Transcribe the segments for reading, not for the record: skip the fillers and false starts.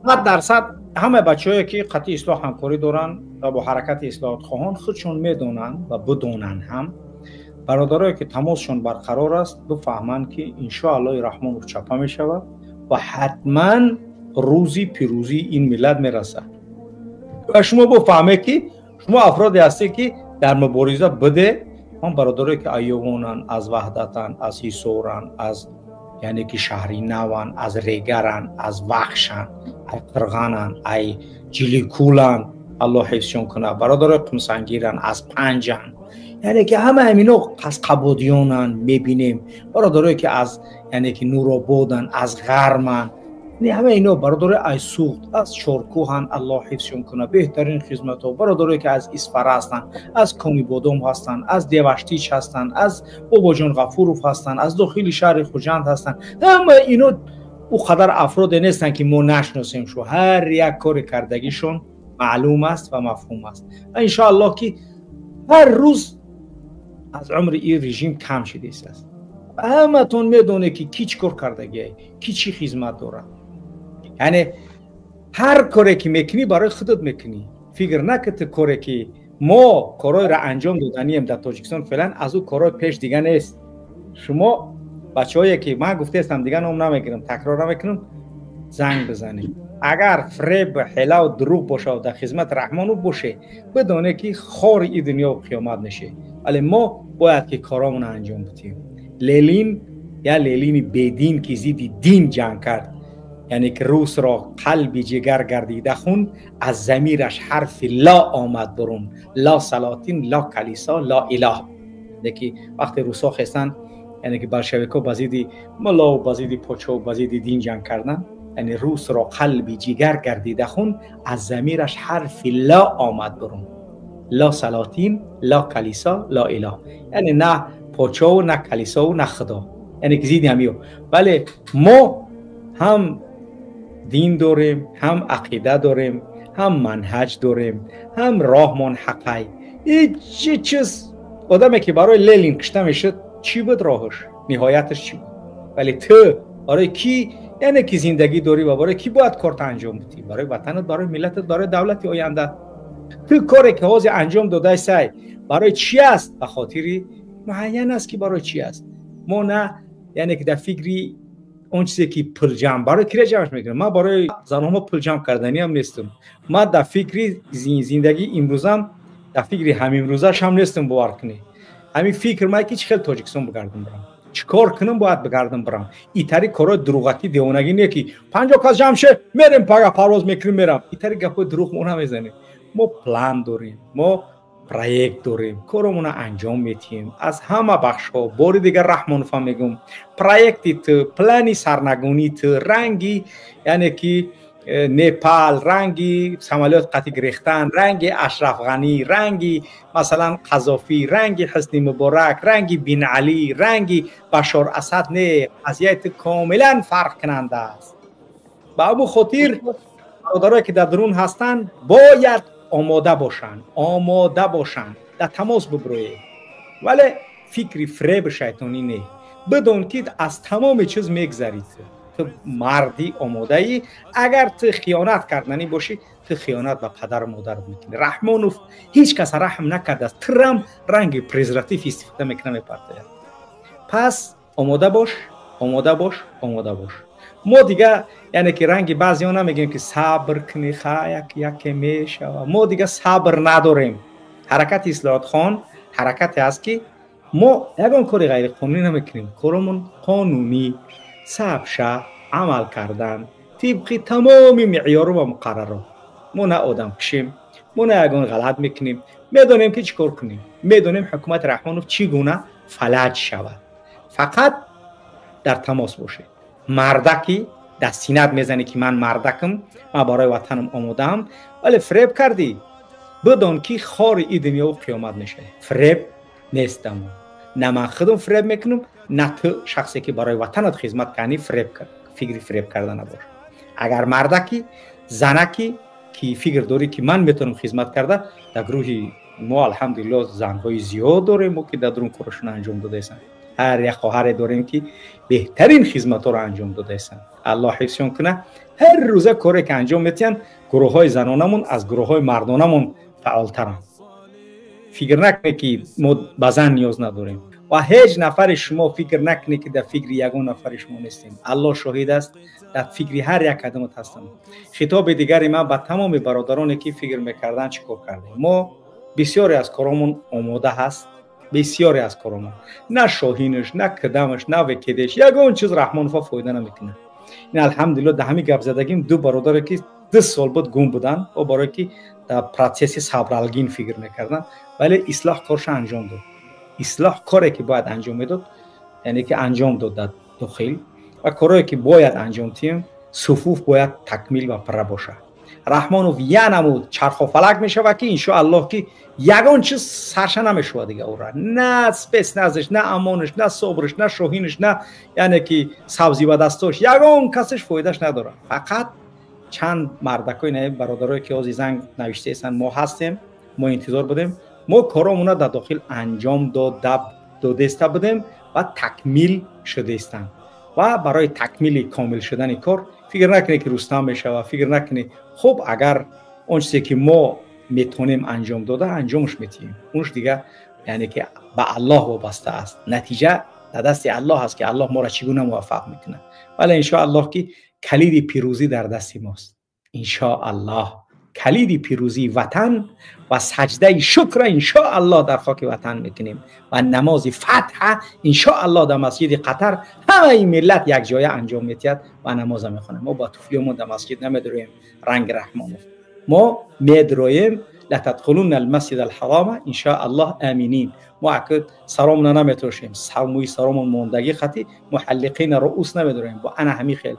100% ҳамаи бачаҳое ки қатъи ислоҳ ҳамкорӣ доранд ва бо ҳаракати ислоҳотхоҳон, худшон медонанд ва бидонанд ҳам. Бародарое ки тамосшон барқарор аст, бифаҳманд, ки иншоаллоҳи Раҳмонов чапа мешавад ва ҳатман рӯзи пирӯзии ин миллат мерасад. Ва шумо бифаҳмед, ки шумо афроде ҳастед, ки дар мубориза буде. Он бародарое ки айёвонанд, аз Ваҳдатанд, аз Ҳисоранд, аз, яъне ки, Шаҳри Наванд, аз Регаранд, аз Вахшанд, ай Қирғананд, ай Ҷиликуланд, Аллоҳ ҳифзшон кунад, бародарои Қумсангиранд, аз Панҷанд, яъне ки ҳама ҳамино аз Қабодиёнанд. Мебинем, бародарое ки аз, яъне ки, Нурободанд, аз Ғарманд, ҳама ино бародарои ай Суғд, аз Чоркӯҳанд, Аллоҳ ҳифзшон кунад, беҳтарин хизматҳо. Бародарое ки аз Исфара ҳастанд, аз Комибодом ҳастанд, аз Деваштич ҳастанд, аз Бобоҷон Ғафуров ҳастанд, аз дохили шаҳри Хуҷанд ҳастанд, ҳама ино ӯ қадар афроде нестанд, ки мо нашиносем. Шу ҳар як кори кардагишон маълум аст ва мафҳум аст. Ва иншоаллоҳ, ки ҳар рӯз аз умри ин режим кам шидааст. Ҳаматон медонед, ки ки чӣ кор кардагиай, ки чӣ хизмат дорад. Яъне ҳар коре ки мекунӣ, барои худат мекунӣ. Фикр накун, ту коре ки мо корҳоеро анҷом доданием дар Тоҷикистон феълан, аз ӯ корҳои пеш дига нест. Шумо бачаҳое ки ман гуфтаестам, дига ном намегирам, такрор намекунам, занг бизанед. Агар фреб, ҳилаву дурӯғ бошад, дар хизмати Раҳмонов боше, бидоне, ки хори и дунёву қиёмат меше. Вале мо бояд ки коромонро анҷом бидиҳем. Ленин, я Ленини бедин, ки зидди дин ҷанг кард, яъне ки русро қалби ҷигар гардида хун, аз замираш ҳарфи ло омад бурун: ло салотин, ло калисо, ло илоҳ. Яке вақте русҳо хестанд, яъне ки болшевикҳо ба зидди муллову ба зидди подшоҳу ба зидди дин ҷанг карданд, яъне русро қалби ҷигар гардида хун, аз замираш ҳарфи ло омад бурун: ло салотин, ло калисо, ло илоҳ. Яъне на подшоҳу, на калисову, на худо, яъне ки зидди ҳамиё. Вале мо ҳам дин дорем, ҳам ақида дорем, ҳам манҳаҷ дорем, ҳам роҳмон ҳақай. Ҳеҷ чиз, одаме ки барои Ленин кушта мешуд, чӣ буд роҳаш, ниҳояташ чӣ буд? Вале ту барои кӣ, яъне ки, зиндагӣ дорӣ ва барои кӣ бояд корта анҷом бидӣ? Барои ватанат, барои миллатат, барои давлати оянда. Ту коре ки ҳозир анҷом додаи сай, барои чӣ аст? Ба хотири муайян аст, ки барои чӣ аст. Мо на, яъне ки, дар фикри он чизе ки пул ҷамъ, барои кира ҷамъш мекунам, ман барои занҳомо пул ҷамъ карданиам нестам. Ман дар фикри зиндагии имрӯзам, дар фикри ҳамимрӯзашам нестам. Бовар кунед, ҳамин фикр ман ки чӣ хел Тоҷикистон бигардам, бирам, чӣ кор кунам, бояд бигардам, бирам. Итари корҳои дурӯғакӣ, девонагӣ не, ки 50 кас ҷамъ ше, мерем, пага парвоз мекунем, мерам. Итари гапҳои дурӯғ мо намезанем. Мо план дорем, мо проект дорем, коромона анҷом метиҳем аз ҳама бахшҳо. Бори дигар Раҳмонова мегӯм: проекти ту, плани сарнагунии ту ранги, яъне ки, Непал, ранги самолёт қатӣ гирехтан, ранги Ашраф Ғанӣ, ранги, масалан, Қазофӣ, ранги Ҳусни Муборак, ранги Бин Алӣ, ранги Башор Асад не, қазияи ту комилан фарқкунанда аст. Ба ҳамун хотир бародарое ки дар дарун ҳастанд, бояд омода бошанд, омода бошанд, дар тамос бибироед. Вале фикри фреби шайтонӣ не. Бидон, ки аз тамоми чиз мегзарӣ. Ту мардӣ, омодаӣ. Агар ту хиёнат карданӣ бошӣ, ту хиёнат ба падару модарат мекунӣ. Раҳмонов ҳеҷ кас раҳм накардааст, трам ранги презерватив истифода мекуна, мепартояд. Пас омода бош, омода бош, омода бош. Мо дига, яъне ки, ранги баъзеҳо намегӯем, ки сабр кунӣ, ха, як яке мешава. Мо дига сабр надорем. Ҳаракати ислоҳотхон ҳаракате аст, ки мо ягон кори ғайриқонунӣ намекунем. Коромон қонунӣ, сабша амал кардан тибқи тамоми меъёру ва муқаррарот. Мо на одамкушем, мо на ягон ғалат мекунем. Медонем, ки чӣ кор кунем, медонем ҳукумати Раҳмонов чӣ гуна фалаҷ шавад. Фақат дар тамос бошед. Мардаки дар синат мезанӣ, ки ман мардакам, ман барои ватанам омодаам, вале фреб кардӣ, бидон, ки хори и дунёву қиёмат мешавӣ. Фреб нестам, на ман худам фреб мекунам, на ту, шахсе ки барои ватанат хизмат кардӣ, фреб, фикри фреб карда набош. Агар мардаки, занаки ки фикр дорӣ, ки ман метавонам хизмат карда, дар гурӯҳи мо, алҳамдулилло, занҳои зиёд дорем мо, ки дар дурун корашонро анҷом додаестанд. Ҳар як хоҳаре дорем ки беҳтарин хизматҳоро анҷом додаистанд. Аллоҳ ҳифзшон кунад. Ҳар рӯза коре ки анҷом метиҳанд, гурӯҳҳои занонамон аз гурӯҳҳои мардонамон фаъолтаранд. Фикр накунед ки мо ба зан ниёз надорем ва ҳеҷ нафари шумо фикр накунед ки дар фикри ягон нафари шумо нестем. Аллоҳ шоҳид аст, дар фикри ҳар як кадомат ҳастам. Хитоби дигари ман ба тамоми бародароне ки фикр мекарданд чӣ кор кардем. Мо бисёре аз коромон омода ҳаст, бисёре аз коромон, на шоҳинаш, на кидамаш, на векедеш, ягон чиз Раҳмонова фоида намекунад. Ин алҳамдулилло дар ҳамин гап задагим ду бародаре ки 2 сол буд гум буданд, о барое ки дар процесси сабралгин фикр мекарданд, вале ислоҳ корша анҷом дод. Ислоҳ коре ки бояд анҷом медод, яъне ки анҷом дод дар дохил, ва корое ки бояд анҷом диҳем, суфуф бояд такмил ва пурра бошад. Раҳмонов янамуд чархофалак мешавад ки иншоаллоҳ ки ягон чиз сарша намешавад дига ура, на спецназш, на амонаш, на собрш, на шоҳинаш, на яъне ки сабзи ба дастош, ягон касаш фоидаш надорад. Фақат чанд мардакои на бародарое ки ҳозир занг навиштаистанд, мо ҳастем, мо интизор будем, мо коромона дар дохил анҷом додеста будем ва такмил шудаистанд. Ва барои такмили комил шудани кор фикр накунед ки Рустам мешавад, фикр накунед. Хуб, агар он чизе ки мо метавонем анҷом дода, анҷомш метиҳем. Унш дига яъне ки ба Аллоҳ вобаста аст. Натиҷа дар дасти Аллоҳ аст ки Аллоҳ моро чӣ гуна муваффақ мекунад. Вале иншоаллоҳ ки калиди пирӯзӣ дар дасти мост. Иншоаллоҳ калиди пирӯзии ватан ва саҷдаи шукра иншоаллоҳ дар хоки ватан мекунем ва намози фатҳа иншоаллоҳ дар масҷиди Қатар ҳамаи миллат якҷоя анҷом метиҳад ва намоза мехонем. Мо ба туфлиёмон дар масҷид намедроем ранги Раҳмонов, мо медроем латадхулунна алмасҷид алҳарама иншоаллоҳ аминин. Мо акд саромона наметрошем, мӯи саромон мондагӣ хати муҳаллиқина руус намедроем, бо ана ҳамин хел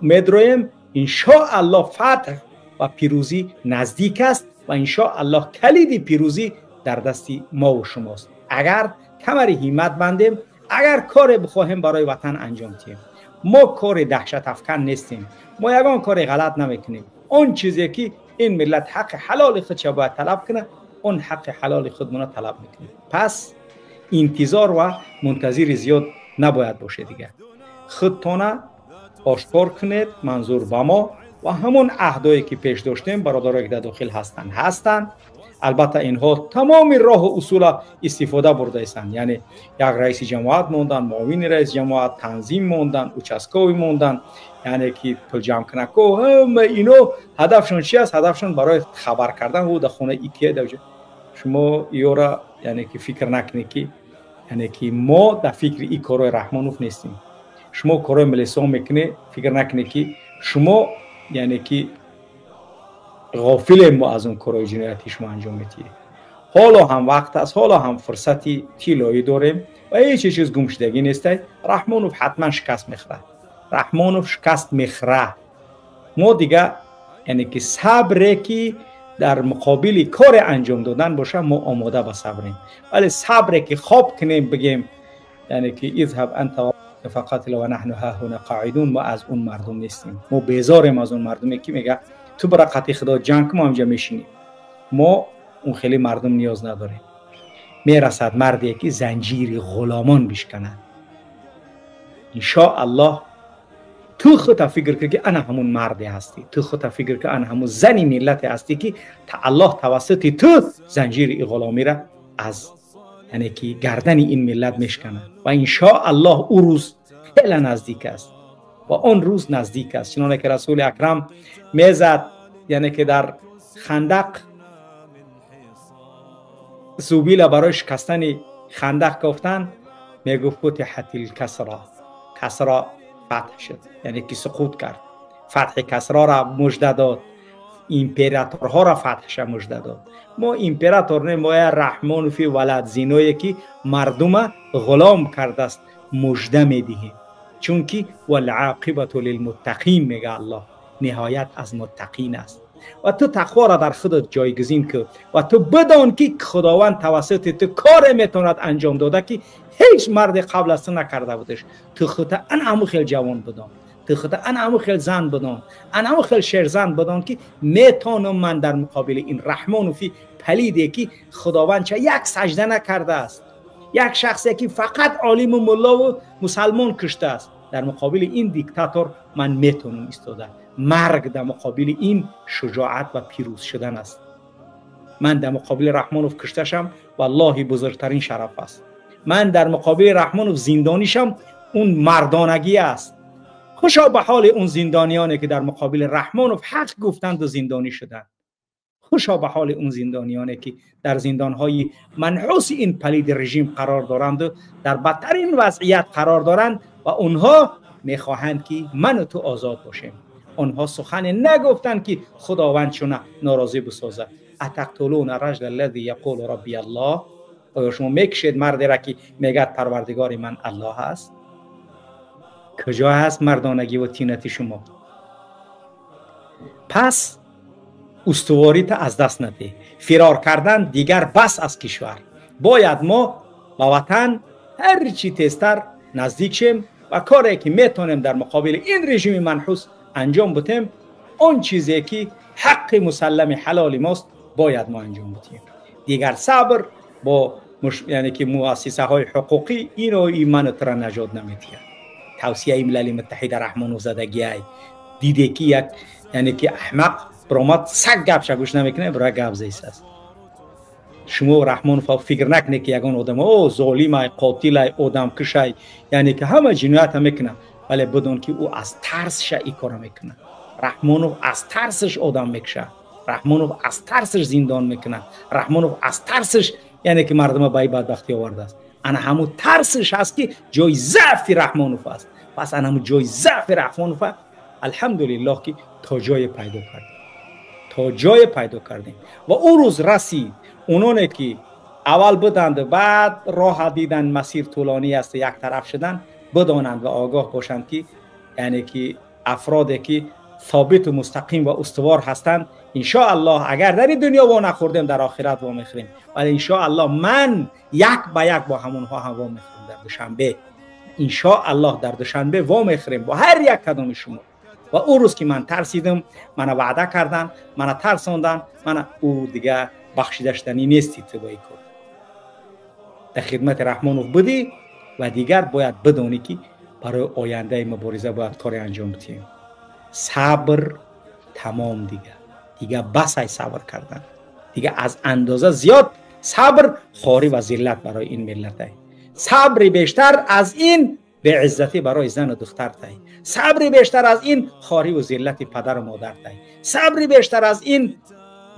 медроем. Иншоаллоҳ фатҳ ва пирӯзӣ наздик аст ва иншоаллоҳ калиди пирӯзӣ дар дасти мо ва шумост. Агар камари ҳиммат бандем, агар коре бихоҳем барои ватан анҷом диҳем. Мо кори даҳшатафкан нестем, мо ягон кори ғалат намекунем. Он чизе ки ин миллат ҳаққи ҳалоли худша бояд талаб кунад, он ҳаққи ҳалоли худмона талаб мекунем. Пас интизор ва мунтазири зиёд набояд бошед. Дигар худтона ошкор кунед, манзур ба мо ва ҳамон аҳдое ки пеш доштем, бародарое ки дар дохил ҳастанд. Албатта инҳо тамоми роҳу усула истифода бурдаистанд, яъне як раиси ҷамоат монданд, муовини раиси ҷамоат, танзим монданд, участковӣ монданд, яъне ки пулҷамъкунако, ҳама ино ҳадафшон чи аст? Ҳадафшон барои хабар кардан ӯ дар хонаи икия. Шумо иёра яъне ки фикр накунед ки яъне ки мо дар фикри ин корҳои Раҳмонов нестем. Шумо корҳои милисо мекунед, фикр накунед ки шумо яъне ки ғофилем мо аз он корҳои ҷиноятӣ шумо анҷом метиҳед. Ҳоло ҳам вақт аст, ҳоло ҳам фурсати тиллоӣ дорем ва ҳеҷ чиз гумшудагӣ нестай. Раҳмонов ҳатман шикаст мехӯрад, Раҳмонов шикаст мехӯрад. Мо дига яъне ки сабре ки дар муқобили коре анҷом додан боша, мо омода ба сабрем. Вале сабре ки хоб кунем, бигем яъне ки изҳаб анта фақатила ва наҳну ҳаҳуна қоидун, мо аз он мардум нестем. Мо безорем аз он мардуме ки мега ту бара қатъи худо ҷанг, мо ҳамҷа мешинем. Мо он хеле мардум ниёз надорем. Мерасад марде ки занҷири ғуломон бишканад. Иншоаллоҳ ту худта фикр кун ки ана ҳамун марде ҳастӣ, ту худта фикр кун ана ҳамун зани миллате ҳастӣ ки Аллоҳ тавассути ту занҷири ғуломиро аз яъне ки гардани ин миллат мешканад. Ва иншоаллоҳ ӯ рӯз хеле наздик аст ва он рӯз наздик аст. Чуноне ки Расули Акрам мезад, яъне ки дар хандақ зубила барои шикастани хандақ кофтан мегуфт футиҳатил касро, касро фатҳ шуд, яъне ки суқут кард. Фатҳи касрора мужда дод, императорҳоро фатҳша мужда дод. Мо император не, мо я Раҳмонови валадзиное ки мардума ғулом кардааст мужда медиҳем. Чунки валъоқибату лилмуттақин мега Аллоҳ, ниҳоят аз муттақин аст. Ва ту тақворо дар худат ҷойгузин кун ва ту бидон ки Худованд тавассути ту коре метавонад анҷом дода ки ҳеҷ марде қабл аз ту накарда будаш. Ту худта ана ҳамун хел ҷавон бидон, ту худта ана ҳамун хел зан бидон, ана ҳамун хел шерзан бидон ки метавонам ман дар муқобили ин Раҳмонови палиде ки Худованд ча як саҷда накардааст, як шахсе ки фақат олиму муллову мусалмон куштааст. Дар муқобили ин диктатор ман метавонам истода. Марг дар муқобили ин шуҷоат ва пирӯз шудан аст. Ман дар муқобили Раҳмонов кушташам, валлоҳи, бузургтарин шараф аст. Ман дар муқобили Раҳмонов зиндонишам, он мардонагӣ аст. Хушо ба ҳоли он зиндониёне ки дар муқобили Раҳмонов ҳақ гуфтанду зиндонӣ шуданд. Хушо ба ҳоли он зиндониёне ки дар зиндонҳои манҳуси ин палиди режим қарор доранду дар бадтарин вазъият қарор доранд ва онҳо мехоҳанд ки ману ту озод бошем. Онҳо сухане нагуфтанд ки Худованд чуна норозӣ бисозад. Атақтулуна раҷула аллази яқулу рабби Аллоҳ. Оё шумо мекушед мардеро ки мегӯяд парвардигори ман Аллоҳ аст? Куҷо ҳаст мардонагӣ ва тинати шумо? Пас устуворита аз даст надеҳ. Фирор кардан дигар бас аз кишвар. Бояд мо ба ватан ҳар чӣ тезтар наздик шем ва коре ки метавонем дар муқобили ин режими манҳус анҷом бутем, он чизе ки ҳаққи мусаллами ҳалоли мост, бояд мо анҷом бутем. Дигар сабр бо яъне ки муассисаҳои ҳуқуқӣ ино ин ману тура наҷот наметиҳад. Тавсияи Милали Муттаҳида Раҳмонов задагиай. Диде ки як яъне ки аҳмақ баромад, саг гапша гӯш намекунад, бира гап зесаст. Шумо Раҳмонов фикр накунед ки ягон одам о золимай, қотилай, одамкушай, яъне ки ҳама ҷиноята мекунад, вале бидон ки ӯ аз тарсша ин кора мекунад. Раҳмонов аз тарсаш одам мекушад, Раҳмонов аз тарсаш зиндон мекунад, Раҳмонов аз тарсаш яъне ки мардума ба ин бадбахтӣ овардааст. Ана ҳамун тарсаш ҳаст ки ҷои заъфи Раҳмонов аст. Пас ана ҳамун ҷои заъфи Раҳмонов, алҳамдулиллоҳ, ки то ҷое пайдо кардем, то ҷое пайдо кардем. Ва ӯ рӯз расид, ононе ки аввал буданд, баъд роҳа диданд, масир тӯлонӣ аст, як тараф шуданд, бидонанд ва огоҳ бошанд ки яъне ки афроде ки собиту мустақим ва устувор ҳастанд, иншоаллоҳ, агар дар ин дунё во нахӯрдем, дар охират во мехӯрем. Вале иншоаллоҳ ман як ба як бо ҳамонҳо ҳам во мехӯрем дар Душанбе. Иншоаллоҳ дар Душанбе во мехӯрем бо ҳар як кадоми шумо. Ва ӯ рӯз ки ман тарсидам, мана ваъда кардан, мана тарсондан, мана ӯ дига бахшида шуданӣ нести. Ту бо ин кор дар хидмати Раҳмонов будӣ ва дигар бояд бидонӣ ки барои ояндаи мубориза бояд коре анҷом бидиҳем. Сабр тамом, дига басай сабр кардан, дига аз андоза зиёд сабр хорӣ ва зиллат барои ин миллатай. Сабри бештар аз ин беиззатӣ барои зану духтартай. Сабри бештар аз ин хорӣ зиллати падару модартай. Сабри бештар аз ин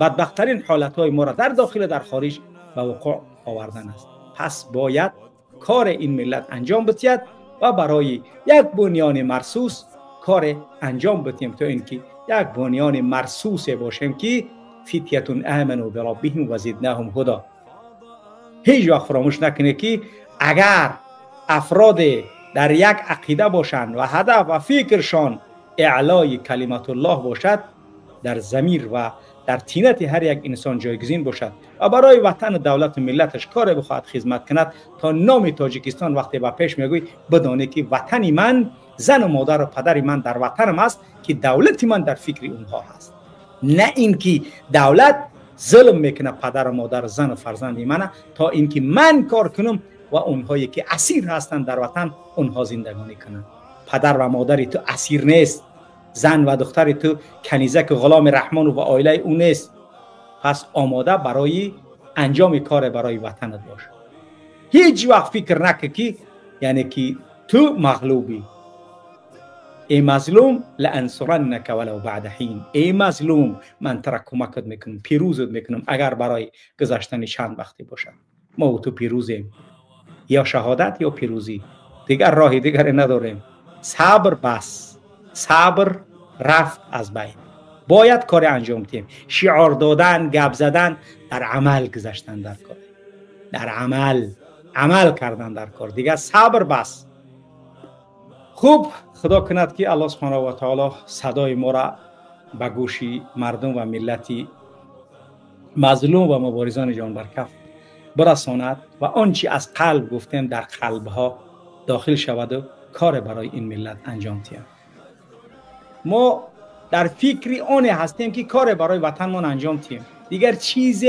бадбахттарин ҳолатҳои моро дар дохилу дар хориҷ ба вуқӯъ овардан аст. Пас бояд кори ин миллат анҷом бидиҳад ва барои як бунёни марсус коре анҷом бидиҳем, то ин ки як бунёни марсусе бошем ки фитятун аману бироббиҳим ва зиднаҳум ҳудо. Ҳеҷ вақт фаромӯш накунед ки агар афроде дар як ақида бошанд ва ҳадаф ва фикршон эълои калиматуллоҳ бошад, дар замир ва дар тинати ҳар як инсон ҷойгузин бошад ва барои ватану давлату миллаташ коре бихоҳад хизмат кунад, то номи Тоҷикистон вақте ба пеш мегӯй, бидонӣ ки ватани ман, зану модару падари ман дар ватанам аст, ки давлати ман дар фикри онҳо ҳаст, на ин ки давлат зулм мекунад падару модар, зану фарзанди мана, то ин ки ман кор кунам ва онҳое ки асир ҳастанд дар ватан, онҳо зиндагонӣ кунанд. Падар ва модари ту асир нест, зан ва духтари ту канизаки ғуломи Раҳмону ва оилаи ӯ нест. Пас омода барои анҷоми коре барои ватанат бош. Ҳеҷ вақт фикр накун ки яъне ки ту мағлубӣ. Эй мазлум, лаансураннака валав баъда ҳин. Эй мазлум, ман тура кӯмакат мекунам, пирӯзат мекунам, агар барои гузаштани чанд вақте бошад. Мо ту пирӯзем, ё шаҳодат ё пирӯзӣ, дигар роҳи дигаре надорем. Сабр бас, сабр рафт аз байн. Бояд коре анҷом диҳем. Шиор додан, гап задан, дар амал гузаштан дар кор, дар амал кардан дар кор. Дигар сабр бас. Хуб, худо кунад ки Аллоҳ субҳонаҳу ва таоло садои моро ба гӯши мардум ва миллати мазлум ва муборизони ҷонбаркаф برساند و آنچه از قلب گفتیم در قلبها داخل شود و کار برای این ملت انجام دهیم. ما در فکری آن هستیم که کار برای وطنمان انجام دهیم. دیگر چیز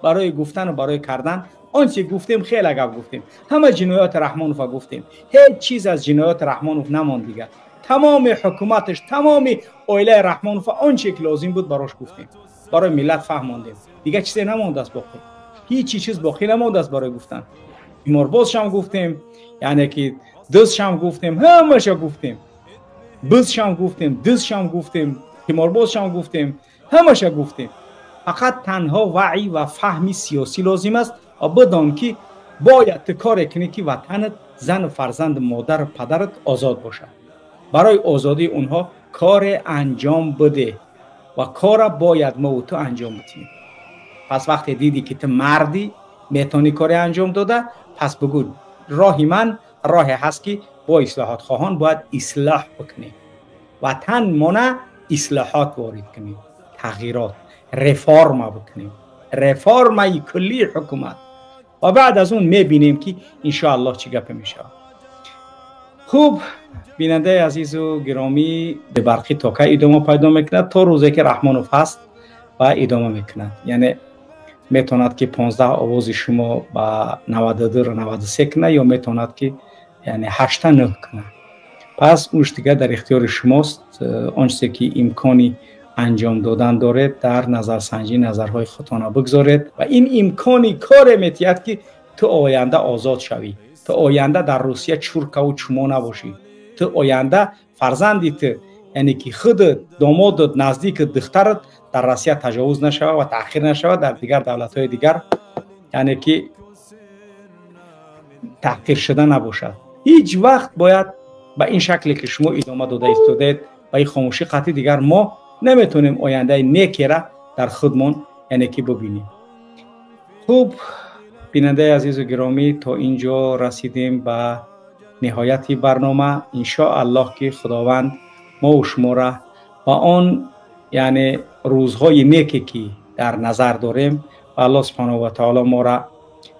برای گفتن و برای کردن Он чӣ гуфтем, хеле гап гуфтем, ҳама ҷиноят Раҳмонов гуфтем, ҳеҷ чиз аз ҷиноят Раҳмонов намонд дигар. Тамоми ҳукуматаш, тамоми оилаи Раҳмонов он чӣ ки лозим буд барош гуфтем, барои миллат фаҳмондем. Дигар чизе намондааст боқӣ, ҳеҷ чиз боқӣ намондааст барои гуфтан. Қиморбозшам гуфтем, яъне ки дузшам гуфтем, ҳамаша гуфтем, бузшам гуфтем, дузшам гуфтем, қиморбозшам гуфтем, ҳамаша гуфтем. Фақат танҳо ваъй ва фаҳми сиёсӣ лозим аст ва бидон ки бояд ту коре кунӣ ки ватанат, зану фарзанду модару падарат озод бошад. Барои озодии онҳо коре анҷом бидеҳ ва кора бояд мо ту анҷом бидиҳем. Пас вақте дидӣ ки ту мардӣ, метавонӣ коре анҷом дода, пас бигӯ роҳи ман роҳе ҳаст ки бо ислоҳотхоҳон бояд ислоҳ бикунем, ватан мона ислоҳот ворид кунем, тағйирот, реформа бикунем, реформаи куллии ҳукумат. Ва баъд аз он мебинем ки иншоаллоҳ чӣ гапе мешавад. Хуб, бинандаи азизу гиромӣ, бебарқӣ то кай идома пайдо мекунад? То рӯзе ки Раҳмонов ҳаст ва идома мекунад. Яъне метавонад ки 15 овози шумо ба 92 93 кунад ё метавонад ки яъне 8-9 кунад. Пас уш дигар дар ихтиёри шумост. Он чизе ки имкони анҷом додан доред, дар назарсанҷӣ назарҳои худтонро бигзоред ва ин имкони коре метиҳад ки ту оянда озод шавӣ, ту оянда дар Русия чуркаву чумо набошӣ, ту оянда фарзанди ту, яъне ки худат, домодат, наздикат, духтарат дар Россия таҷовуз нашавад ва таъхир нашавад, дар дигар давлатҳои дигар яъне ки таҳқир шуда набошад. Ҳеҷ вақт бояд ба ин шакле ки шумо идома дода истодаед, ба ин хомӯшӣ қатъи дигар мо наметавонем ояндаи некера дар худмон яъне ки бибинем. Хуб, бинандаи азизу гиромӣ, то ин ҷо расидем ба ниҳояти барнома. Иншоаллоҳ ки Худованд мо шуморо ба он яъне рӯзҳои неке ки дар назар дорем ва Аллоҳ субҳонаҳу ва таоло моро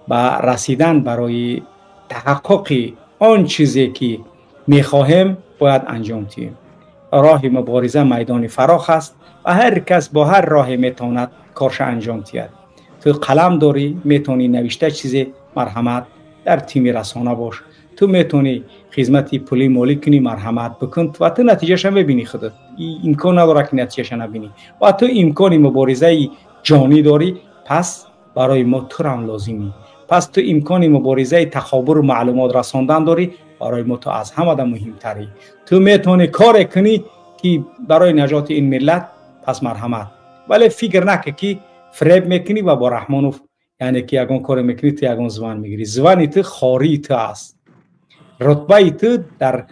ба расидан барои таҳаққуқи он чизе ки мехоҳем бояд анҷом диҳем. Роҳи мубориза майдони фарох аст ва ҳар кас бо ҳар роҳе метавонад корша анҷом диҳад. Ту қалам дорӣ, метавонӣ навишта чизе, марҳамат, дар тими расона бош. Ту метавонӣ хизмати пулӣ молӣ кунӣ, марҳамат бикун ва ту натиҷаша мебинӣ худат. Имкон надорад ки натиҷаша набинӣ. Ва ту имкони муборизаи ҷонӣ дорӣ, пас барои мо турам лозимӣ. Пас ту имкони муборизаи тахобуру маълумот расондан дорӣ, барои мо ту аз ҳамада муҳимтарӣ. Ту метавонӣ коре кунӣ ки барои наҷоти ин миллат, пас марҳамат. Вале фикр накун ки фиреб мекунӣ ва бо Раҳмонов яъне ки ягон коре мекунӣ, ту ягон зван мегирӣ. Звани ту хории ту аст. Рутбаи ту дар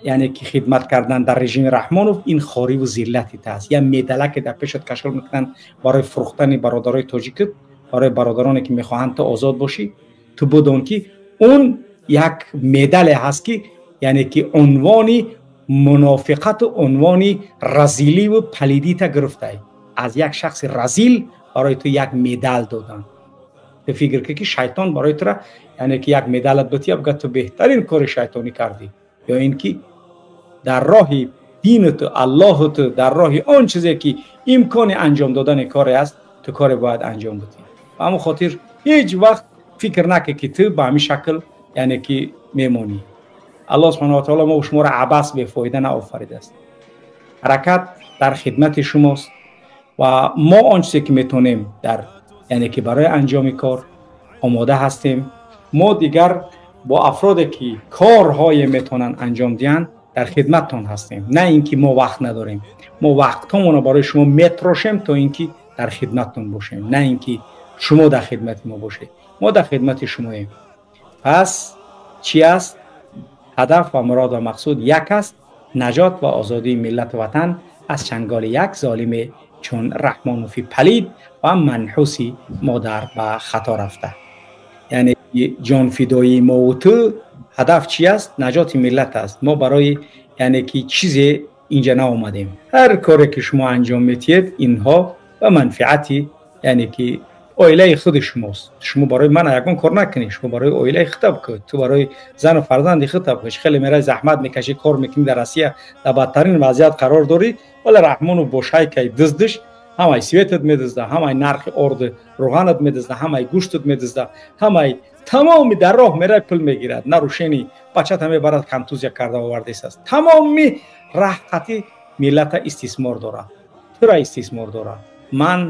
яъне ки хидмат кардан дар режими Раҳмонов ин хориву зиллати ту аст. Я медалаке дар пешат кашол мекунанд барои фурӯхтани бародарои тоҷикат, барои бародароне ки мехоҳанд ту озод бошӣ. Ту бидон ки он як медале ҳаст ки яъне ки унвони мунофиқату унвони разиливу палидита гирифтай. Аз як шахси разил барои ту як медал додан. Ту фикр кун ки шайтон барои тура яъне ки як медалат бития, бигӯяд ту беҳтарин кори шайтонӣ кардӣ, ё ин ки дар роҳи дини ту, Аллоҳу ту, дар роҳи он чизе ки имкони анҷом додани коре аст, ту коре бояд анҷом бидиҳӣ. Ба ҳамон хотир ҳеҷ вақт фикр накун ки ту ба ҳамин шакл яъне ки мемонӣ. Аллоҳ субҳонаҳу ва таоло мо шуморо абас бефоида наофаридааст. Ҳаракат дар хидмати шумост ва мо он чизе ки метавонем дар яъне ки барои анҷоми кор омода ҳастем. Мо дигар бо афроде ки корҳое метавонанд анҷом диҳанд дар хидматтон ҳастем. На ин ки мо вақт надорем, мо вақтҳомонро барои шумо метрошем то ин ки дар хидматтон бошем, на ин ки шумо дар хидмати мо бошед. Мо дар хидмати шумоем. Пас чӣ аст? Ҳадаф ва мурод ва мақсуд як аст: наҷот ва озодии миллату ватан аз чанголи як золиме чун Раҳмонофи палид ва манҳуси модар ба хато рафта. Яъне ҷонфидоии мову ту ҳадаф чӣ аст? Наҷоти миллат аст. Мо барои яъне ки чизе инҷа наомадем. Ҳар коре ки шумо анҷом метиҳед, инҳо ба манфиати яъне ки оилаи худи шумост. Шумо барои ман ягон кор накунед, шумо барои оилаи худта бикунед, ту барои зану фарзанди худта бикунед. Хеле мераи заҳмат мекашӣ, кор мекунӣ, дар Россия дар бадтарин вазъият қарор дорӣ, вале Раҳмонов бо шайкаи дуздиш Ҳамаи светат медизда, ҳамаи нархи орди рӯғанат медизда, ҳамаи гӯштат медизда, ҳамаи тамоми дар роҳ мерай пул мегирад. Нарушени бачата мебарад, контузия карда овардесаст. Тамоми раҳқати миллата истисмор дорад, тура истисмор дорад. Ман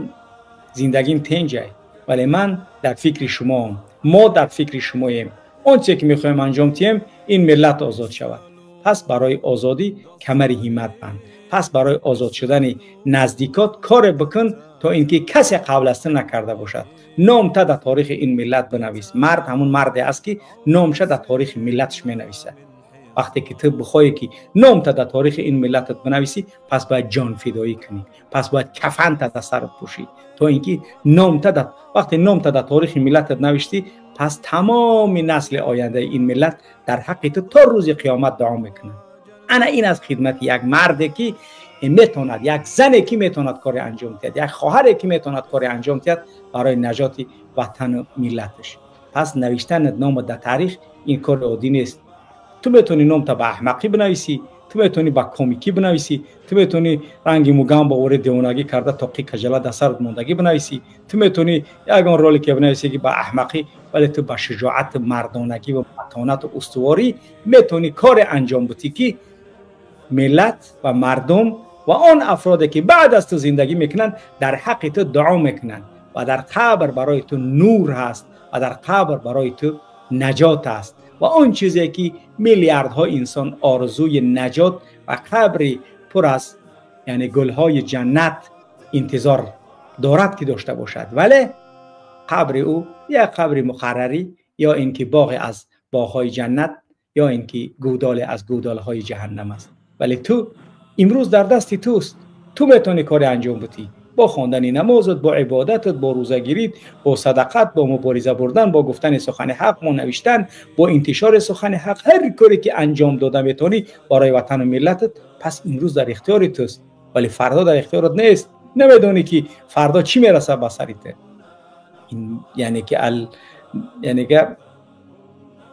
зиндагим тенҷай, вале ман дар фикри шумоам, мо дар фикри шумоем. Он чизе ки мехоҳем анҷом диҳем, ин миллат озод шавад. Пас барои озодӣ камари ҳиммат банд. Пас барои озод шудани наздикот коре бикун, то ин ки касе қабл аз ту накарда бошад. Номта дар таърихи ин миллат бинавис. Мард ҳамун марде аст, ки номша дар таърихи миллаташ менависад. Вақте ки ту бихоҳӣ, ки номта дар таърихи ин миллатат бинависӣ, пас бояд ҷонфидоӣ кунӣ, пас бояд кафанта дар сарат пӯшӣ, то ин ки номта вақте номта дар таърихи миллатат навиштӣ, пас тамоми насли ояндаи ин миллат дар ҳаққи ту то рӯзи қиёмат дуо мекунад. Ана ин аз хидмати як марде ки метавонад, як зане ки метавонад коре анҷом диҳад, як хоҳаре ки метавонад коре анҷом диҳад барои наҷоти ватану миллаташ. Пас навиштани нома дар таърих ин кори оддӣ нест. Ту метавонӣ номта ба аҳмақӣ бинависӣ, ту метавонӣ ба комикӣ бинависӣ, ту метавонӣ ранги мугам бо ори девонагӣ карда тоқи кажала дар сарат мондагӣ бинависӣ, ту метавонӣ ягон ролике бинависӣ, ки ба аҳмақӣ, вале ту ба шуҷоату мардонагӣ ва матонату устуворӣ метавонӣ коре анҷом бутӣ, ки миллат ва мардум ва он афроде ки баъд аз ту зиндагӣ мекунанд, дар ҳаққи ту дуо мекунанд ва дар қабр барои ту нур ҳаст ва дар қабр барои ту наҷот аст. Ва он чизе ки миллиардҳо инсон орзуи наҷот ва қабри пур аз, яъне, гулҳои ҷаннат интизор дорад, ки дошта бошад, вале қабри ӯ як қабри муқаррарӣ, ё ин ки боғе аз боғҳои ҷаннат, ё ин ки гӯдоле аз гӯдолҳои ҷаҳаннам аст. Вале ту имрӯз дар дасти туст, ту метавонӣ коре анҷом бутӣ бо хондани намозат, бо ибодатат, бо рӯзагирит, бо садақат, бо мубориза бурдан, бо гуфтани сухани ҳақ, бо навиштан, бо интишори сухани ҳақ. Ҳар коре ки анҷом дода метавонӣ барои ватану миллатат, пас имрӯз дар ихтиёри туст, вале фардо дар ихтиёрат нест. Намедонӣ, ки фардо чӣ мерасад ба сари ту. Яъне ки яъне ки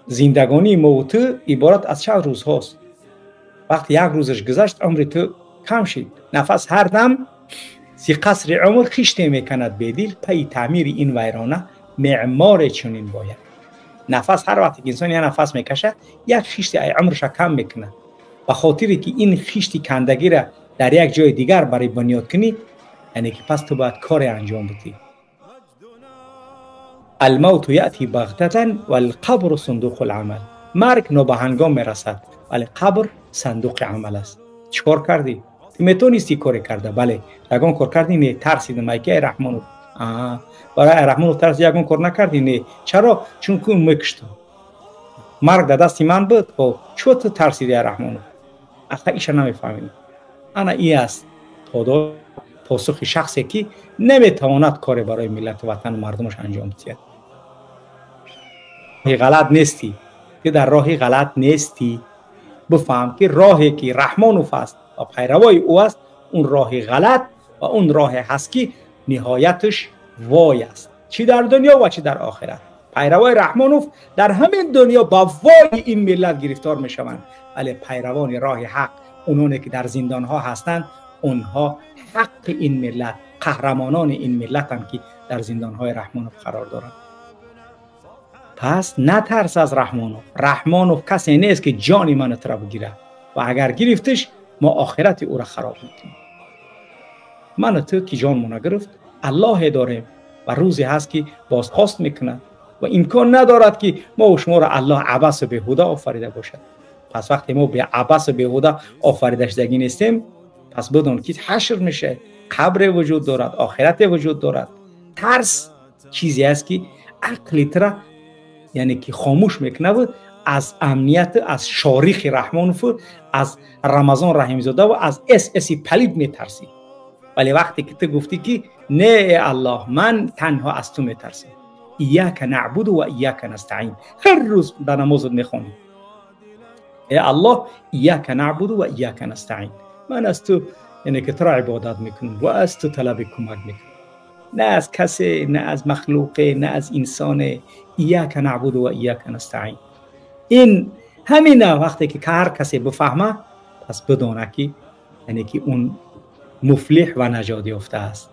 зиндагонии мову ту иборат аз чанд рӯзҳост. Вақти як рӯзаш гузашт, умри ту кам шид. Нафас ҳар дам зи қасри умр хиште меканад бедил, пайи таъмири ин вайрона меъморе чунин бояд. Нафас ҳар вақте ки инсон як нафас мекашад, як хишти ай умрша кам мекунад. Ба хотире ки ин хишти кандагира дар як ҷои дигар барои бунёд кунӣ, яъне ки пас ту бояд коре анҷом бидӣ. Алмавту яъти бағтатан валқабру сундуқу ламал. Марг нобаҳангом мерасад, вале қабр сандуқи амал аст. Чӣ кор кардӣ? Ту метавонисти коре карда? Бале, ягон кор кардӣ? Не, тарсидам айки ай Раҳмонов. Барои ай Раҳмонов тарси, ягон кор накардӣ? Не. Чаро? Чун ку мекуштам. Марг дар дасти ман буд. Чо ту тарсиди ай Раҳмонов? Аха, иша намефаҳмем. Ана и аст тодо посухи шахсе, ки наметавонад коре барои миллату ватану мардумаш анҷом диҳад. Ғалат нестӣ, ту дар роҳи ғалат нестӣ. Бифаҳм, ки роҳе ки Раҳмонов аст ва пайравои ӯ аст, он роҳи ғалат ва он роҳе ҳаст, ки ниҳояташ вой аст, чӣ дар дунё ва чӣ дар охират. Пайравои Раҳмонов дар ҳамин дунё ба вои ин миллат гирифтор мешаванд, вале пайравони роҳи ҳақ, ононе ки дар зиндонҳо ҳастанд, онҳо ҳаққи ин миллат, қаҳрамонони ин миллатанд, ки дар зиндонҳои Раҳмонов қарор доранд. Пас натарс аз Раҳмонов. Раҳмонов касе нест, ки ҷони ману тура бигирад, ва агар гирифтиш, мо охирати ӯро хароб мекунем. Ману ту ки ҷонмона гирифт, Аллоҳе дорем ва рӯзе ҳаст, ки бозхост мекунад ва имкон надорад, ки мо шуморо Аллоҳ абасу беҳуда офарида бошад. Пас вақте мо беабасу беҳуда офаридашудагӣ нестем, пас бидон, ки ҳашр мешавад, қабре вуҷуд дорад, охирате вуҷуд дорад. Тарс чизе аст, ки ақли тура, яъне ки, хомӯш мекунаву аз амният, аз шорихи Раҳмонову аз Рамазон Раҳимзодаву аз ССи палид метарсӣ. Вале вақте ки ту гуфтӣ, ки не, Аллоҳ, ман танҳо аз ту метарсам, ияка наъбуду ва ияка настаин, ҳар рӯз дар намозат мехонӣ: э Аллоҳ, ияка наъбуду ва ияка настаин, ман аз ту, яъне ки туро ибодат мекунам ва аз ту талаби кӯмак мекунам, на аз касе, на аз махлуқе, на аз инсоне. Ияка наъбуду ва ияка настаин. Ин ҳамина вақте ки ҳар касе бифаҳма, пас бидона, ки яъне ки он муфлиҳ ва наҷот ёфта аст.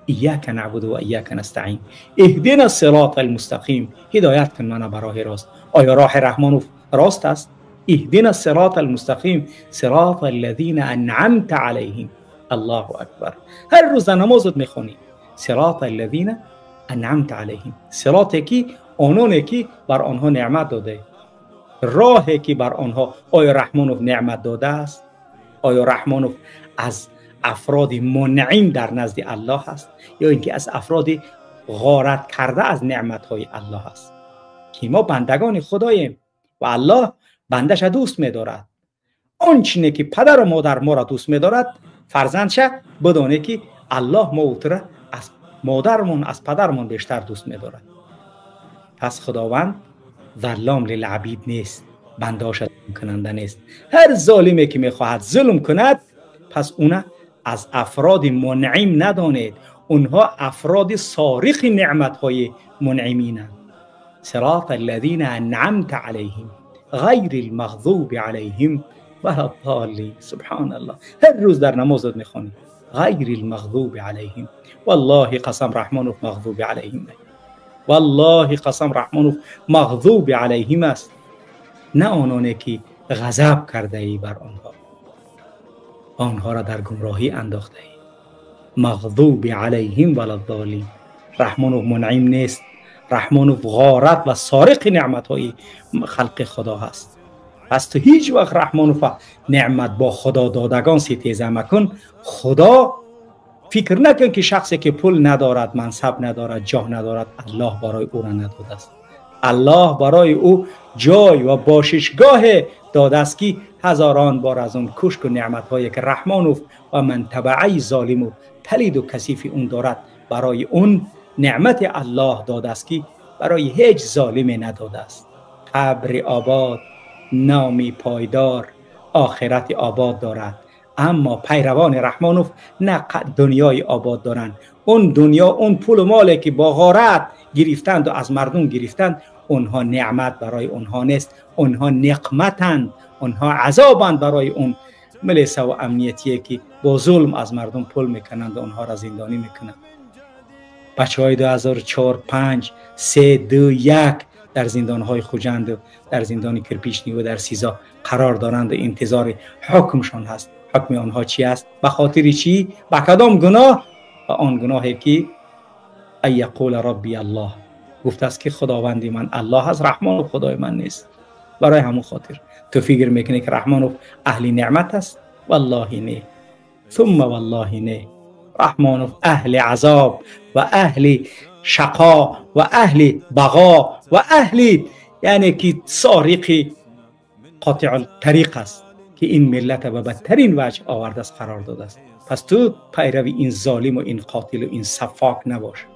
إياك نعبد و إياك نستعين اهدنا الصراط المستقيم هدایت کن منه به راه راست. آیا راه رحمانوف راست است؟ اهدنا الصراط المستقيم صراط الذين انعمت عليهم. الله اکبر. هر روز در نمازت میخونی صراط الذين انعمت عليهم، صراطی که آنانی که بر آنها نعمت داده، راهی که بر آنها. آیا رحمانوف نعمت داده است؟ آیا رحمانوف از افراد منعم در نزد الله است یا اینکه از افراد غارت کرده از نعمت‌های الله است؟ که ما بندگان خداییم و الله بندش دوست می‌دارد. آنچنه که پدر و مادر ما را دوست می‌دارد، فرزندش بدانه که الله ما او را از مادرمون از پدرمون بیشتر دوست می‌دارد. پس خداوند ظلام للعبید نیست، بنده‌اش کننده نیست. هر ظالمی که میخواهد ظلم کند، پس اون از افراد منعم ندانید، اونها افراد سارق نعمت‌های منعمینند. صراط الذین انعمت علیهم غیر المغضوب علیهم ولا الضالین. سبحان الله. هر روز در نمازت میخوانی غیر المغضوب علیهم. والله قسم رحمانوف مغضوب علیهم، والله قسم رحمانوف مغضوب علیهم است، نه آنانی که غضب کرده ای بر آنها، آنها را در گمراهی انداخته ای. مغضوب علیهم ولا الضالین. رحمانوف منعم نیست، رحمانوف غارت و سارق نعمت های خلق خدا هست. پس تو هیچ وقت رحمانوف نعمت با خدا دادگان ستیزه مکن. خدا فکر نکن که شخصی که پول ندارد، منصب ندارد، جاه ندارد، الله برای او را نداده است. الله برای او جای و باششگاه داده است که هزاران بار از اون کشک و نعمت هایی که رحمانوف و من تبعی ظالم و پلید و کثیف اون دارد، برای اون نعمت الله داده است که برای هیچ ظالمی نداده است. قبر آباد، نامی پایدار، آخرت آباد دارد. اما پیروان رحمانوف نه دنیای آباد دارند. اون دنیا، اون پول و مالی که با غارت گرفتند و از مردم گرفتند، اونها نعمت برای اونها نیست، اونها نقمتند، اونها عذابند برای اون ملیسه و امنیتیه که با ظلم از مردم پول میکنند و اونها را زندانی میکنند. بچه های 2004، 5، 3، 2، 1 در زندان های خوجند و در زندان کرپیچنی و در سیزا قرار دارند و انتظار حکمشان هست. حکم آنها چی است؟ به خاطر چی؟ به کدام گناه؟ و آن گناهی که ای یقول ربی الله، گفته است که خداوندی من الله است، رحمان و خدای من نیست. برای همون خاطر تو فکر میکنی که رحمانوف اهل نعمت است؟ والله نه، ثم والله نه. رحمانوف اهل عذاب و اهل شقا و اهل بغا و اهل یعنی که سارق قاطع الطریق است که این ملت به بدترین وجه آورده است، قرار داده است. پس تو پیروی این ظالم و این قاتل و این صفاک نباش.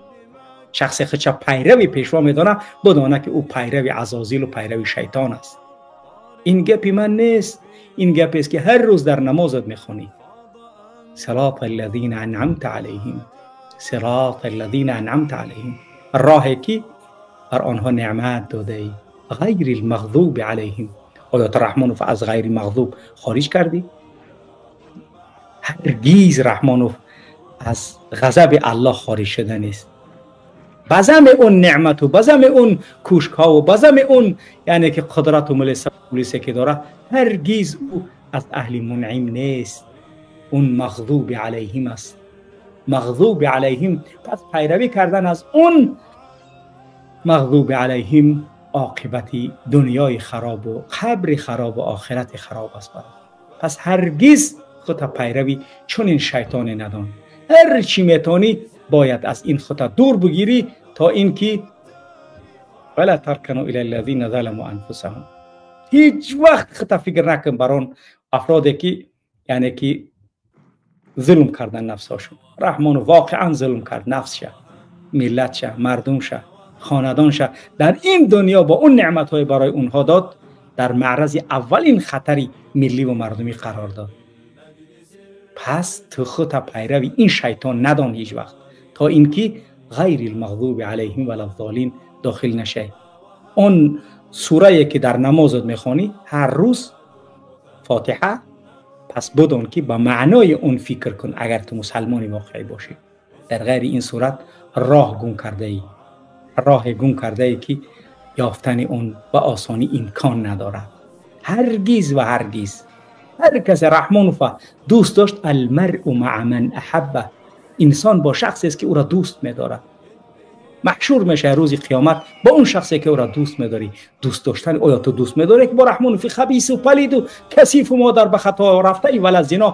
شخص خودش پیروی پیشوا میدانه، بدانه که او پیروی عزازیل و پیروی شیطان است. این گپی من نیست، این گپی است که هر روز در نمازت میخوانی. صراط الذین انعمت علیهم، صراط الذین انعمت علیهم، راهی که بر آنها نعمت داده ای، غیر المغضوب علیهم. آیا تو رحمانوف از غیر مغضوب خارج کردی؟ هرگیز رحمانوف از غضب الله خارج شده نیست. بزم اون نعمت و بزم اون کوشک ها و بزم اون یعنی که قدرت و ملیسه که داره، هرگیز او از اهل منعم نیست. اون مغضوب علیهم است، مغضوب علیهم. پس پیروی کردن از اون مغضوب علیهم عاقبت دنیای خراب و قبر خراب و آخرت خراب است برای. پس هرگیز خود پیروی چون این شیطان ندان. هر چی میتونی باید از این خطا دور بگیری تا اینکه ولا ترکنوا الی الذین ظلموا انفسهم. هیچ وقت خطا فکر نکن بر آن افرادی که یعنی که ظلم کردن نفساشون. رحمان واقعا ظلم کرد نفسش، ملتش، مردمش، خاندانش در این دنیا با اون نعمت های برای اونها داد، در معرض اولین خطری ملی و مردمی قرار داد. پس تو خود پیروی این شیطان ندان هیچ وقت، تا اینکه غیر المغضوب علیهم ولا الضالین داخل نشه. اون سوره که در نمازت میخوانی هر روز فاتحه، پس بدون که به معنای اون فکر کن اگر تو مسلمانی واقعی باشی. Дар ғайри ин сурат роҳ гум кардаӣ, роҳ гум кардаӣ ки ёфтани он ба осонӣ имкон надорад. Ҳаргиз ва ҳаргиз ҳар кас Раҳмонов дӯст дошт, المرء مع من احب، инсон бо шахсест ки ӯро дӯст медорад. Маҳшур мешавад рӯзи қиёмат бо он шахсе ки ӯро дӯст медорӣ. Дӯст доштан, оё ту дӯст медорӣ ки бо Раҳмонови хабису палиду касифу модар ба хато рафтаи вала зино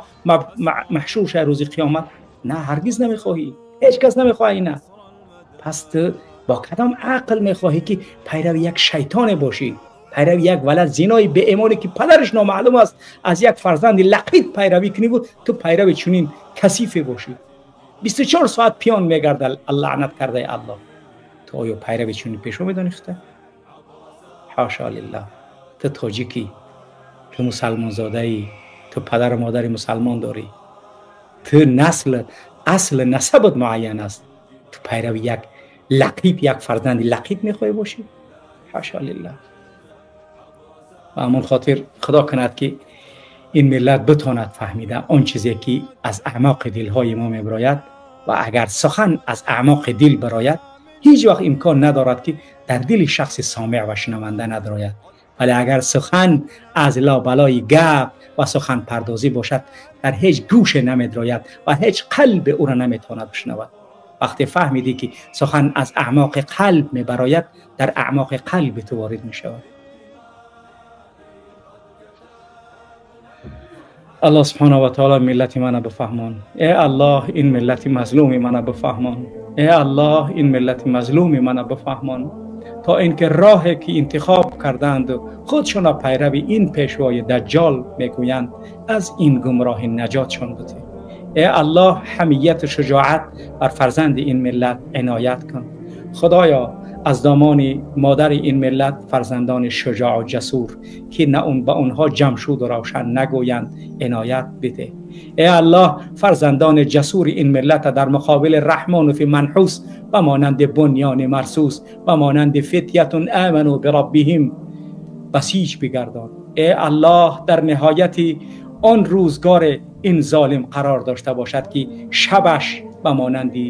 маҳшур шавад рӯзи қиёмат? На, ҳаргиз намехоҳӣ, ҳеҷ кас намехоҳад ина. Пас ту бо кадом ақл мехоҳӣ ки пайрави як шайтоне бошӣ, пайрави як валад зинои беэмоне ки падараш номаълум аст, аз як фарзанди лақит пайравӣ кунӣ, ту пайрави чунин касифе бошӣ? 24 соат пиён мегардад лаънат кардаи Аллоҳ. Ту оё пайрави чунин пешво медонӣ худта? Ҳошо лиллаҳ. Ту тоҷикӣ, ту мусалмонзодаӣ, ту падару модари мусалмон дорӣ, ту насл асл насабат муайян аст. Ту пайрави як лақит, як фарзанди лақит мехоҳӣ бошӣ? Ҳошо лиллаҳ. Ба ҳамон хотир худо кунад ки ин миллат битонад фаҳмида он чизе ки аз аъмоқи дилҳои мо мебарояд, ва агар сухан аз аъмоқи дил барояд, ҳеҷ вақт имкон надорад ки дар дили шахси сомеъ ва шунаванда надрояд. Вале агар сухан аз лобалои гап ва суханпардозӣ бошад, дар ҳеҷ гӯше намедрояд ва ҳеҷ қалб ӯро наметавонад бишнавад. Вақте фаҳмидӣ ки сухан аз аъмоқи қалб мебарояд, дар аъмоқи қалби ту ворид мешавад. Аллоҳ субҳонаҳу ва таъоло миллати мана бифаҳмон. Э Аллоҳ, ин миллати мазлуми мана бифаҳмон. Э Аллоҳ, ин миллати мазлуми мана бифаҳмон, то инки роҳе ки интихоб карданд худшона пайрави ин пешвои даҷҷол мегӯянд, аз ин гумроҳӣ наҷотшон бутӣ. Э Аллоҳ, ҳамияту шуҷоат бар фарзанди ин миллат иноят кун. Худоё, аз домони модари ин миллат фарзандони шуҷоъу ҷасур ки на он ба онҳо ҷамшуду равшан нагӯянд иноят бидеҳ. Э Аллоҳ, фарзандони ҷасури ин миллата дар муқобили Раҳмонови манҳус ба монанди бунёни марсус, ба монанди фитятун аману бираббиҳим басиҷ бигардон. Э Аллоҳ, дар ниҳояти он рӯзгор ин золим қарор дошта бошад ки шабаш ба монанди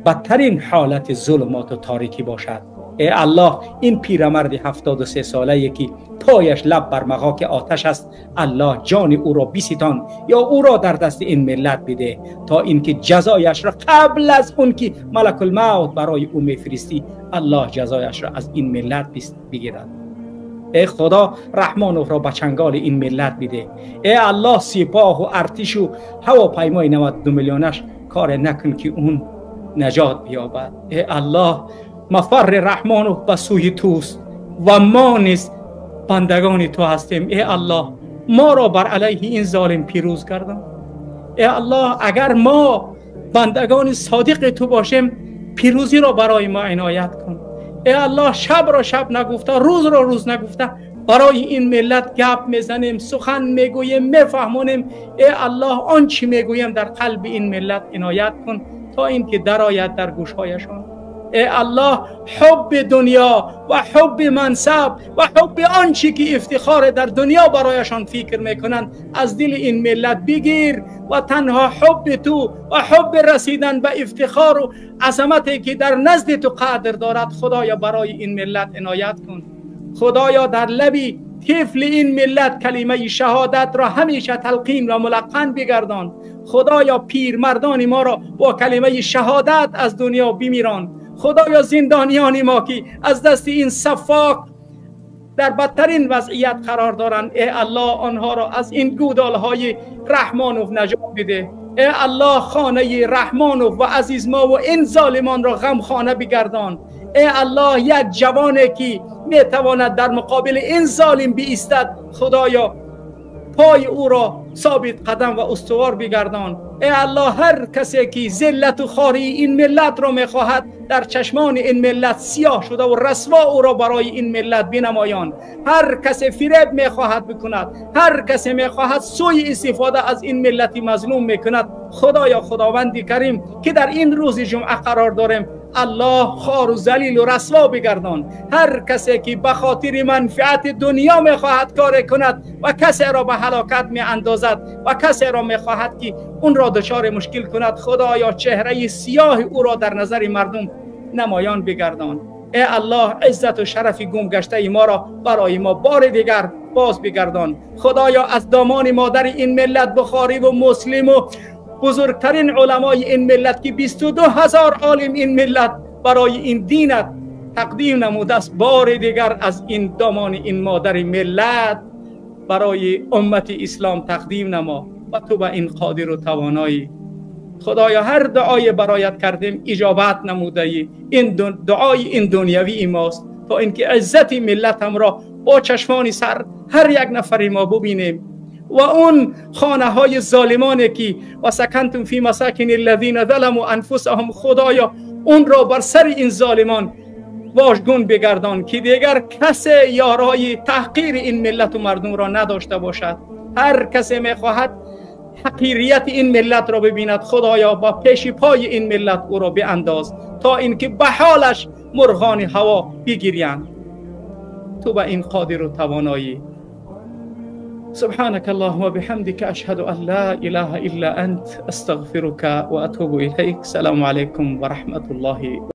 бадтарин ҳолати зулумоту торикӣ бошад. Э Аллоҳ, ин пирамарди 73 солае ки пояш лаб бар мағоки оташ аст, Аллоҳ ҷони ӯро биситон ё ӯро дар дасти ин миллат бидеҳ, то инки ҷазояшро қабл аз он ки малакулмавт барои ӯ мефиристӣ, Аллоҳ ҷазояшро аз ин миллат бигирад. Э Худо, Раҳмоновро ба чанголи ин миллат бидеҳ. Э Аллоҳ, сипоҳу артишу ҳавопаймои 92 миллионаш коре накун ки он наҷот биёбад. Э Аллоҳ, мафарри Раҳмонов ба сӯи туст ва мо низ бандагони ту ҳастем. Э Аллоҳ, моро бар алайҳи ин золим пирӯз гардон. Э Аллоҳ, агар мо бандагони содиқи ту бошем, пирӯзиро барои мо иноят кун. Э Аллоҳ, шабро шаб нагуфта, рӯзро рӯз нагуфта барои ин миллат гап мезанем, сухан мегӯем, мефаҳмонем. Э Аллоҳ, он чӣ мегӯем дар қалби ин миллат иноят кун то инки дарояд дар гӯшҳояшон. Э Аллоҳ, ҳубби дунё ва ҳубби мансаб ва ҳубби он чӣ ки ифтихор дар дунё барояшон фикр мекунанд аз дили ин миллат бигир ва танҳо ҳубби ту ва ҳубби расидан ба ифтихору азамате ки дар назди ту қадр дорад, Худоё барои ин миллат иноят кун. Худоё, дар лаби тифли ин миллат калимаи шаҳодатро ҳамеша талқин ва мулаққан бигардон. Худоё, пирмардони моро бо калимаи шаҳодат аз дунё бимирон. Худоё, зиндониёни мо ки аз дасти ин саффок дар бадтарин вазъият қарор доранд, э Аллоҳ, онҳоро аз ин гудолҳои Раҳмонов наҷот бидеҳ. Э Аллоҳ, хонаи Раҳмонов ва азиз мо ва ин золимонро ғамхона бигардон. Э Аллоҳ, як ҷавоне ки метавонад дар муқобили ин золим биистад, Худоё пои ӯро собит қадам ва устувор бигардон. Э Аллоҳ, ҳар касе ки зиллату хории ин миллатро мехоҳад, дар чашмони ин миллат сиёҳ шуда ва расво ӯро барои ин миллат бинамоён. Ҳар касе фиреб мехоҳад бикунад, ҳар касе мехоҳад сӯи истифода аз ин миллати мазлум мекунад, Худоё, Худованди Карим ки дар ин рӯзи ҷумъа қарор дорем, الله خار و ذلیل و رسوا بگردان. هر کسی که به خاطر منفعت دنیا میخواهد کار کند و کسی را به هلاکت می اندازد و کسی را میخواهد که اون را دچار مشکل کند، خدایا چهره سیاه او را در نظر مردم نمایان بگردان. ای الله عزت و شرف گم گشته ما را برای ما بار دیگر باز بگردان. خدایا از دامان مادر این ملت بخاری و مسلم و بزرگترین علمای این ملت که 22,000 عالم این ملت برای این دینت تقدیم نموده است، بار دیگر از این دامان این مادر ملت برای امت اسلام تقدیم نما و تو به این قادر و توانایی. خدایا هر دعای برایت کردیم اجابت نموده ای. این دعای این دنیوی ماست تا اینکه عزت ملت هم را با چشمان سر هر یک نفر ما ببینیم و اون خانه های ظالمانه که و سکنتم فی مساکن الذین ظلموا انفسهم، خدایا اون را بر سر این ظالمان واژگون بگردان که دیگر کس یارای تحقیر این ملت و مردم را نداشته باشد. هر کسی میخواهد حقیریت این ملت را ببیند، خدایا با پیش پای این ملت او را بیانداز تا اینکه به حالش مرغان هوا بگیرند. تو به این قادر و توانایی. سبحانك اللهم وبحمدك أشهد أن لا إله إلا أنت أستغفرك وأتوب إليك. السلام عليكم ورحمة الله.